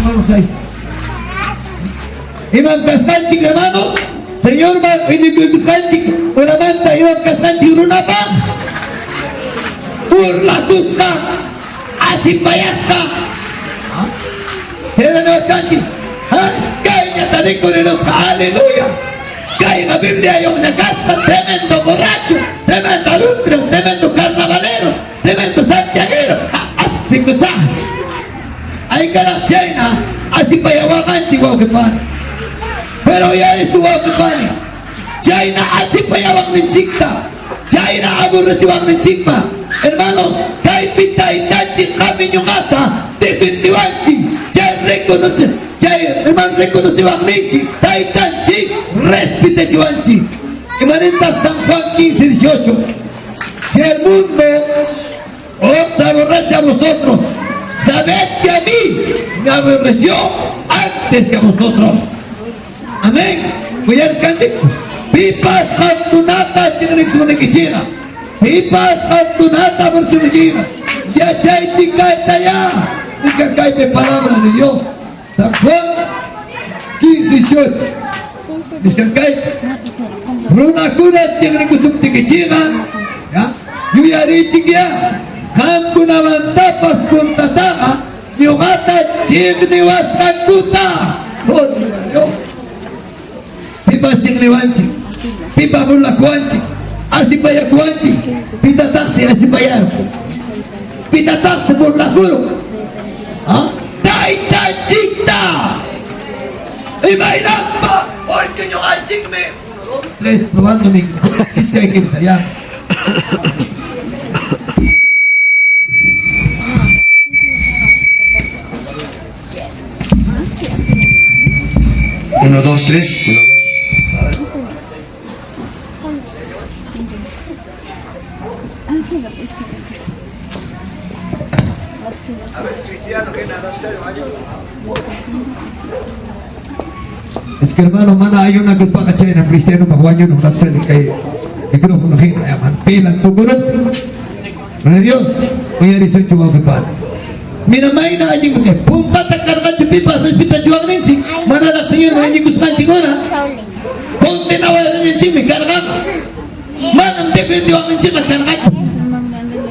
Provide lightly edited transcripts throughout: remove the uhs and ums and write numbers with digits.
Hermanos, ahí está. Imam kasqanchik, hermanos, Señorman iñikuykusqanchik unamanta imam kasqanchik runapaq burlakusqa, asipayasqa. Chayna niwasqanchik, kayñata rikurirusqa, aleluya. Kayqa Bibliayuqña kasqa, tremendo borracho, tremendo adúltero, tremendo carnavalero, tremendo santiaguero, asikusaq. Aykaraq chayna asipayawanqanchik wawqi pani. Pero uyarisu wawqi pani, chayna asipayawaqninchikta, chayna aburreciwaqninchikma, hermanos, kaypi taytanchik qami ñuqata defendiwanchik, chay reconoce, chay hermano reconociwaqninchik, taytanchik respetachiwanchik. Imanintaq San Juan 15, 18? Si el mundo os aborrece a vosotros, sabed que a mí me aborreció antes que a vosotros. Amén. Uyarkanchik. Pipas qamkunata chiqniqsunikichikqa, pipas qamkunata aburrisunikichikqa, yachaychik kayta ya. Nichkan kaypi palabra de Dios. San Juan 15, 18. Nichkan kaypi. Runakuna chiqnikusuptikichikqa, ya, yuyarichik ya, qamkunamantapas puntataqa ñuqata chiqniwasqankuta. Oh, Dios. Pipas chiqniwanchik, pipas burlakuwanchik, asipayakuwanchik, pitataqsi asipayarun, pitataqsi burlakurun. ¿Ah? Taytanchikta. Imaynanpa, porque ñuqanchikmi. Uno, dos, tres, probando micrófono. Iskay kimsa, ya. Uno, dos, tres. Uno, dos. Es que hermano, mana hay una culpa chayna cristiano pa wañun una kay micrófono hina yaman pilan tukurut. Gloria a Dios. Uyarisunchik wawqi pana. Mira mayna allin porque puntata karqanchik pipas respetachiwaqninchik manaraq Señorman iñikusqanchik hora condenawaqninchikmi karqanku. Manam defendiwaqninchikqa karqachu.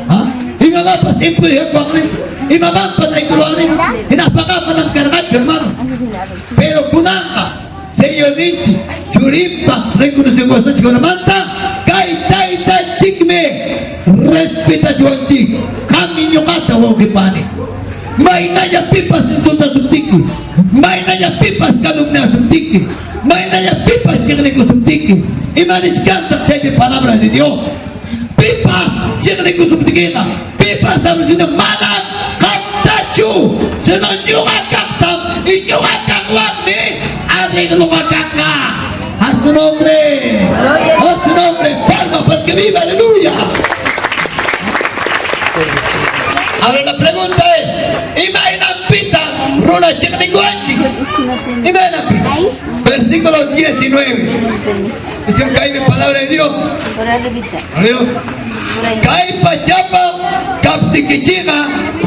¿Ah? Imamapas empujakuwaqninchik, imamanpas aykuruwaqninchik, hinaspaqa manam karqachu, hermano. Pero kunanqa Señorninchik churinpa reconocekuwasqanchikkunamanta kay taytanchikmi respetachiwanchik. Qammi ñuqata wawqi pani. Maynaña pipas insultasuptiki, maynaña pipas calumniasuptiki, maynaña pipas chiqnikusuptiki, imanichkantaq chaypi palabra de Dios. Pipas chiqnikusuptikiqa, pipas aburrisuptikiqa manam qamtachu, sino ñuqa kaqtam y ñuqa kaqwanmi arregloqa kanqa. A su nombre, a su nombre, palma para que viva, aleluya. Ahora la pregunta es, imaynanpita runa chiqnikuwanchik? Imaynanpita? Versículo 19. Dice kaypi palabra de Dios. Dios. Kay pachapa kaptikichikqa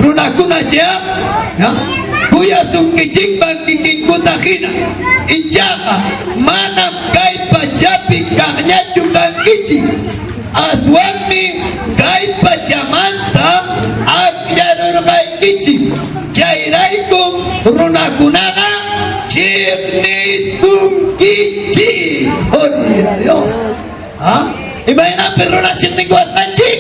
runakuna chay ya, kuyasunkichikman kikinkuta hina. Ichaqa manam kay pachapi kaqñachu kankichik. Aswanmi kay pachamanta akllarurqaykichik. Chayraykum runakunaqa chiqnisunkichik. Gloria a Dios. ¿Ah? Imaynanpi runa chiqnikuwasqanchik?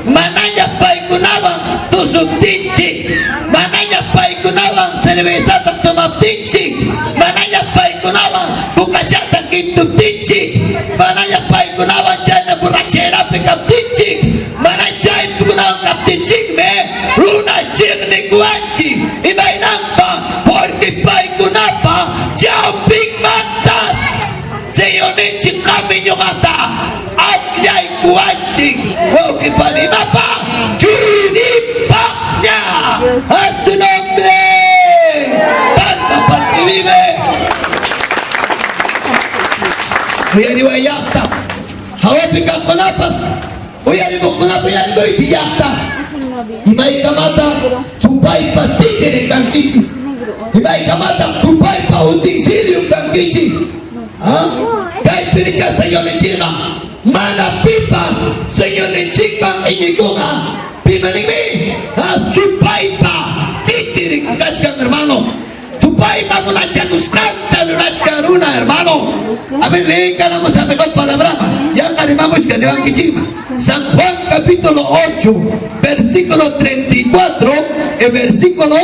Manaña paykunawan tusuptinchik, manaña paykunawan cervezata tomaptinchik, manaña paykunawan kukachata kintuptinchik, manaña paykunawan chayna borracherapi kaptinchik, mana chaykunawan kaptinchikmi runa chiqnikuwanchik. Imaynanpa? Porque paykunapa chawpinmantas Señorninchik qammi ñuqata akllaykuwanchik wawqi pani imapa churinpaqña. A su nombre. Palma pa'l que vive. Uyariway llaqta. Hawapi kaqkunapas uyarimuqkunapas uyarimuychik llaqta. Imaykamata supaypa títere kankichik. Imay Maykamataq supaypa utensilion kankichik? Ah, kaypi rikan Señorninchikqa mana pipas Señorninchikman iñikuqqa pimaninmi ah, supaypa titirin kachkan, hermano. Supaypa munachakusqanta rurachkan runa, hermano. A ver, leekanamos a mejor palabrama. Yanqa rimamuchkan niwankichikman. San Juan capítulo 8, versículo 34 y versículo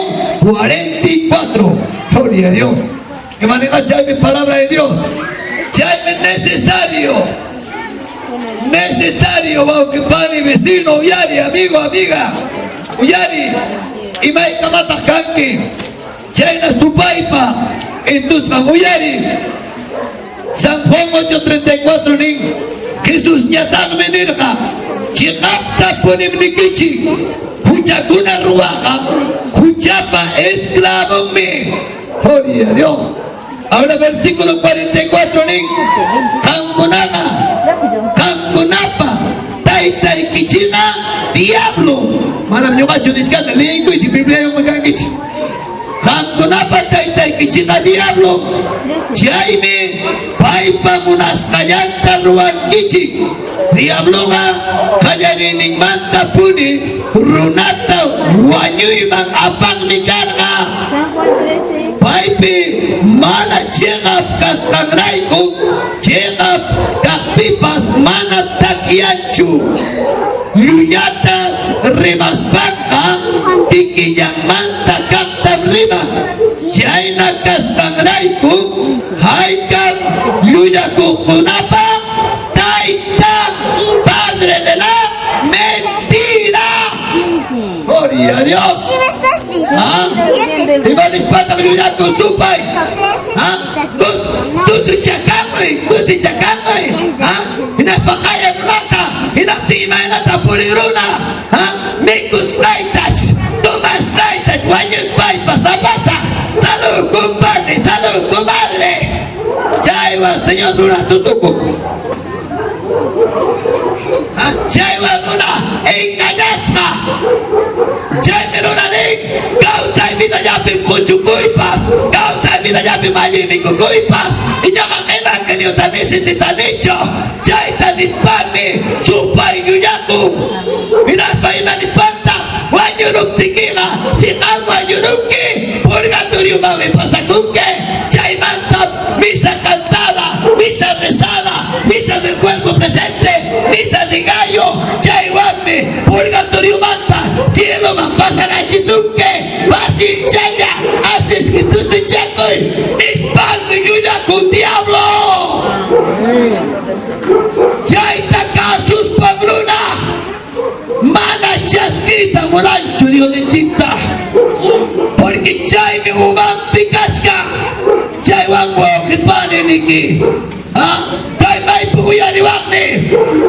44. Gloria a Dios. Que maneja chaymi palabra de Dios. Chaymi necesario. Necesario, wawqi pani, vecino, uyari, amigo, amiga. Uyari. Imaykamataq kanki. Chayna supaypa entusqan uyari. San Juan 8:34 nin, Jesusñataqmi nirqa, Chiqaptapunim nikichik, huchakuna ruwaqqa huchapa esclavonmi. Gloria a Dios. Ahora versículo 44 nin, qamkunaqa, qamkunapa taytaykichikqa diablo. Manam ñuqachu nichkani, leyinkuychik Bibliayuqmi kankichik. Qamkunapa taytaykichikqa diablo. Chaymi paypa munasqallanta ruwankichik. Diabloqa qallariyninmantapuni runata wañuyman apaqmi karqa. San Juan 13. Paypi mana chiqap kasqanrayku chiqap kaqpipas mana takyanchu. Llullata rimaspanqa kikillanmanta kaqtam riman. Chayna kasqanrayku haykam llullakuqkunapa taytan, padre de la mentira. 15. Gloria a Dios. ¿Qué me estás Ah, diciendo? Ima nispatam llullakun supay. Ah, tusuchakamuy, tusuchakamuy. Ah, hinaspa qaya runata, hinaptin imaynata purin runa. Ah, mikusqaytach, tomasqaytach, wañuspaypas apasaq. Salud, compadre, salud, comadre. Chaywan Señor runa tutukun. Ah, chaywan runa engañasqa. Chaymi runa nin, kawsay vidallapim kuchukuypas, kawsay vidallapim allin mikukuypas, ichaqa evangeliota necesitanichu. Chayta nispanmi supay llullakun. Hinaspa ima nispantaq wañuruptikiqa, si qam wañurunki, purgatoriomanmi pasakunki. Chaymantam misa cantada, misa rezada, misa del cuerpo presente, misa de gallo, chaywanmi purgatoriomanta cieloman pasarachisunki. Fácil challa, haces que tusuchakuy, nispanmi llullakun diablo. Chayta kasuspam runa mana chaskiyta munanchu Diosninchikta, porque chaymi umanpi kachkan. Chaywan wawqi pani niki, ah, kay maypi uyariwaqmi,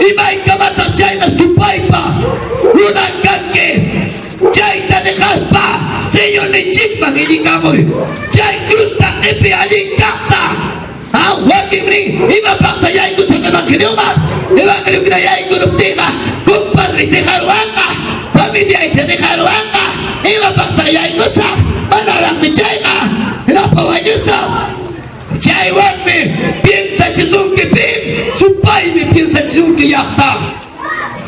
imaykamataq chayna supaypa runan kanki. Chayta dejaspa Señorninchikman iñikamuy. Chay cruzta q'ipi allin kaqta. Ah, wakin rin, imapaqta yaykusaq evangelioman? Evangelio yaykuruptinqa, compadre dejaruwanqa, familiayta dejaruwanqa, imapaqta yaykusaq? Manaraqmi chayqa, hinaspa wañusaq. Chaywanmi piensachisunki pim, supaymi piensachisunki llaqta.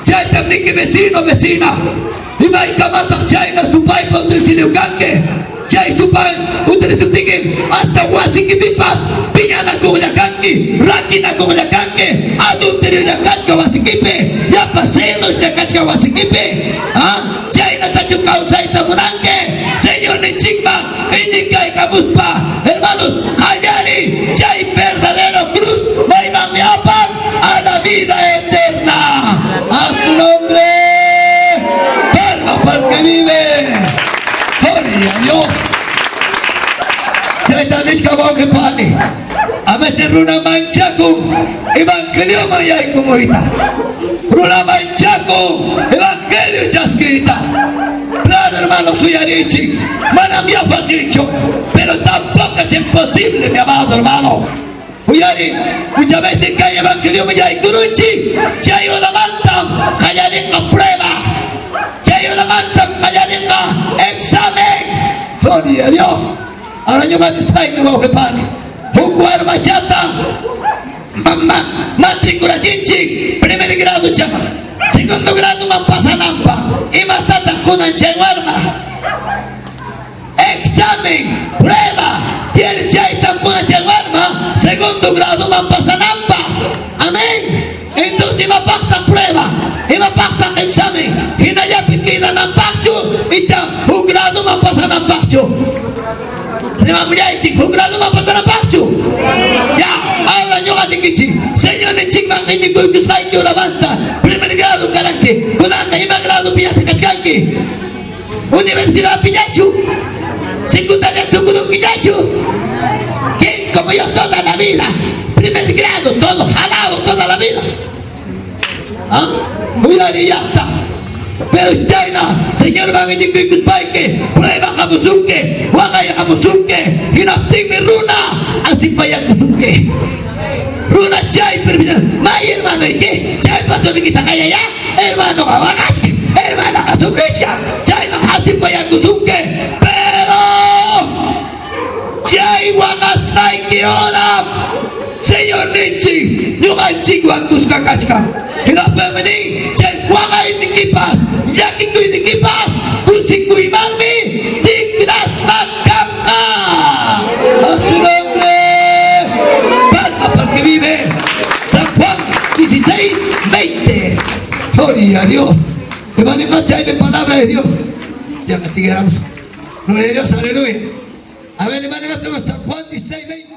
Chaytam ninki vecino, vecina, imaykamataq chayna supaypa utensilio kanki. Chay supay utilizuptiki hasta wasikipipas piñanakuqlla kanki, rakinakuqlla kanki, adulteriolla kachka wasikipi, llapa celoslla kachka wasikipi. Ah, chaynatachu kawsayta munanki? Señorninchikman iñikaykamuspa, hermanos, qallariy chay verdadero cruz maymanmi apan a la vida eterna. A su nombre, palma para el que vive. Gloria a Dios. Chayta nichka wawqi pani. A veces runa manchakun evangelioman yaykumuyta. Runa manchakun evangelio chaskiyta. Claro, hermano, suyarichik. Manam ya facilchu, pero tampoco es imposible, mi amado hermano. Uyari, muchas veces kay evangelioman yaykurunchik, chay unamantam qallarinqa prueba. Chay unamantam qallarinqa examen. Gloria a Dios. Ahora ñuqa nisqayki wawqipani, huk warmachata matriculachinchik primer grado chaman, segundo gradoman pasananpaq. Imatataq kunan chay warma? Examen, prueba, tiene chaytam kunan chay warma segundo gradoman pasananpaq. Amén. Entonces imapaqtaq prueba, imapaqtaq examen, hinallapi quedananpaqchu icha huk gradoman pasananpaqchu? Rimamullaychik, huk gradoman pasananpaqchu? Ya, ahora ñuqa nikichik, Señorninchikman iñikuykusqayki horamanta primer grado karanki, kunanqa ima gradopiñataq kachkanki? Universidadpiñachu? Secundaria tukurunkiñachu? ¿Quién como yo toda la vida? Primer grado, todo jalado toda la vida. ¿Ah? Uyarillaqta. Pero chayna, Señorman iñikuykuspayki, prueba hamusunki, waqay hamusunki, hinaptinmi runa asipayakusunki. Runa chaypi, may hermanoyki, chay pastornikita qayayá, hermanoqa waqachkan, hermanaqa sufrichkan, chayman asipayakusunki. Pero chay waqasqayki horam Señorninchik ñuqanchikwan kuska kachkan. Hinaptinmi nin, chay waqaynikipas, llakikuynikipas kusikuymanmi tikrasqa kanqa. A su nombre, palma porque vive. San Juan 16, 20. Gloria a Dios. Hermano, chaymi palabra de Dios. Ya me siguiéramos. Gloria a Dios, aleluya. A ver, hermano, San Juan 16, 20.